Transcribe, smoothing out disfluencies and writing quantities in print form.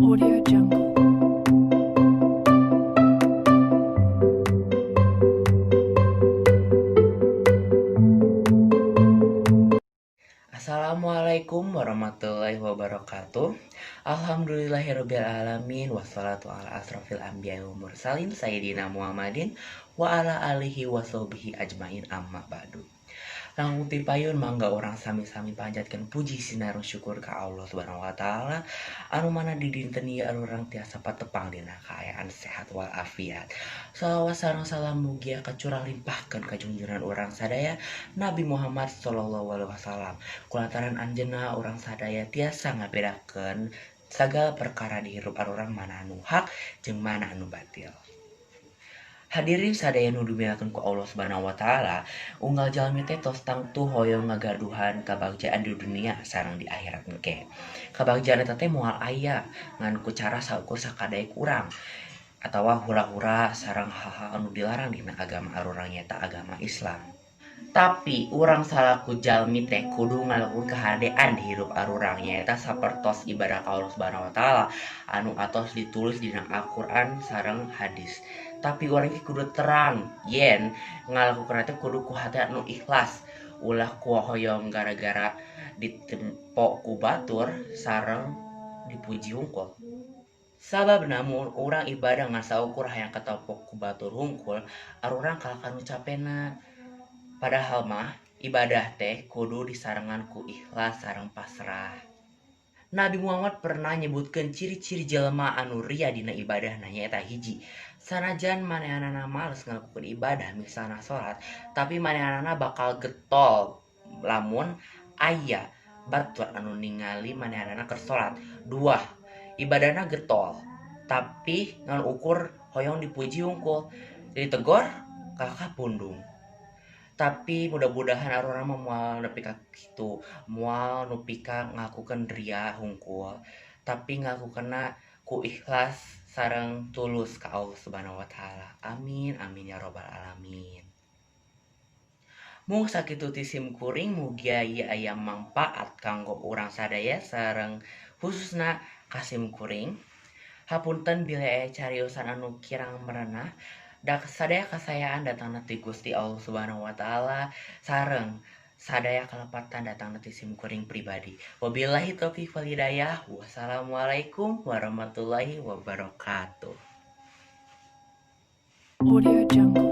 Audio Jungle. Assalamualaikum warahmatullahi wabarakatuh. Alhamdulillahirabbil alamin wassalatu ala asrofil anbiya'i wal mursalin sayyidina Muhammadin wa ala alihi washabihi ajmain, amma ba'du. Langkung ti payun, mangga urang sami-sami panjatkeun puji sinareng syukur ka Allah Subhanahu wa Taala, anu mana di dinten ieu urang tiasa patepang dina kaayaan sehat walafiat. Salawat sareng salam mugia kacurah limpahkeun ka junjungan urang sadaya, Nabi Muhammad sallallahu alaihi wasallam, kulantaran anjeunna urang sadaya tiasa ngabedakeun sagala perkara di hirup urang, mana anu hak jeung mana anu batil. Hadirin sadaya nu dimuliakeun ku Allah Subhanahu wa Taala, unggal jalmi teh tos tangtu hoyong ngagaduhan kabagjaan di dunia sareng di akhirat engke. Kabagjaan eta teh moal aya ngan ku cara saukur sakadaek urang atawa hura-hura sareng hal-hal anu dilarang dina agama arurang, nyaeta agama Islam. Tapi urang salaku jalmi teh kudu ngalakukeun kahadean di hirup arurang, nyaeta sapertos ibadah ka Allah Subhanahu wa Taala anu atos ditulis dina Al-Qur'an sareng hadis. Tapi urang ge kudu terang yen ngalakukeun teh kudu ku hate anu ikhlas, ulah ku hoyong gara-gara ditempo ku batur sareng dipuji hungkul. Sababna mun urang ibadah ngan saukur hayang katempo ku batur hungkul, arurang kalahka nu capena. Padahal mah ibadah teh kudu disarengan ku ikhlas sareng pasrah. Nabi Muhammad pernah nyebutkeun ciri-ciri jelema anu ria dina ibadahna, nyaeta hiji, sanajan manehanana males ngalakukeun ibadah, misalna salat, tapi manehanana bakal getol lamun aya batur anu ningali manehanana keur salat. Dua, ibadahna getol tapi ngan ukur hoyong dipuji hungkul, ditegor kalahka pundung. Tapi mudah-mudahan arurang mah moal nepi ka kitu, moal nepi ka ngalakukeun ria hungkul, tapi ngalakukeunna ku ikhlas sareng tulus ka Allah Subhanahu wa Taala. Amin amin ya robbal alamin. Mung sakitu ti sim kuring, mugia ieu aya mangpaat kanggo urang sadaya sareng khususna ka sim kuring. Hapunten bilih aya cariosan anu kirang merenah. Da sadaya kasayaan datangna ti Gusti Allah Subhanahu wa Taala sareng sadaya kalepatan datangna ti sim kuring pribadi. Wabillahi taufik wal hidayah. Wassalamualaikum warahmatullahi wabarakatuh. Audio Jungle.